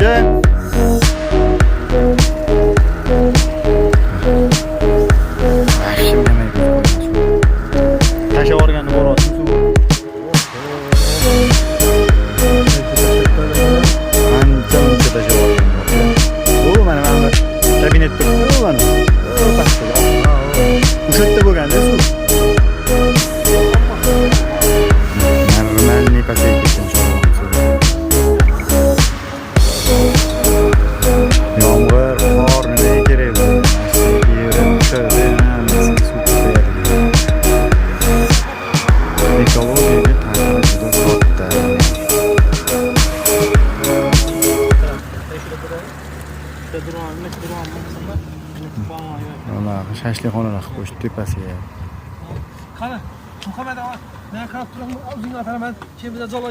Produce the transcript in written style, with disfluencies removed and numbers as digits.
Aka. Вообще nima tashlab yuborganni ko'ryapsiz suv. Ancha muncha tashlab yuborgan. U mana bu kabinet turibdi, mana. U pastda. O'sha yerda bo'lganda suv. Нормальный pasayib ketgan Chorvoq suvi. Yomg'ir, qor nimaga kerak bu? Yerib tushadi, hammasi suv ko'payadi. Ekologiyaga ta'siri juda katta. Mana shashlikxonalar qilib qo'yishdi tepasiga. Qani, Muhammad og'a, men qarab turaman, o'zingni otaraman, keyin biza jo'la.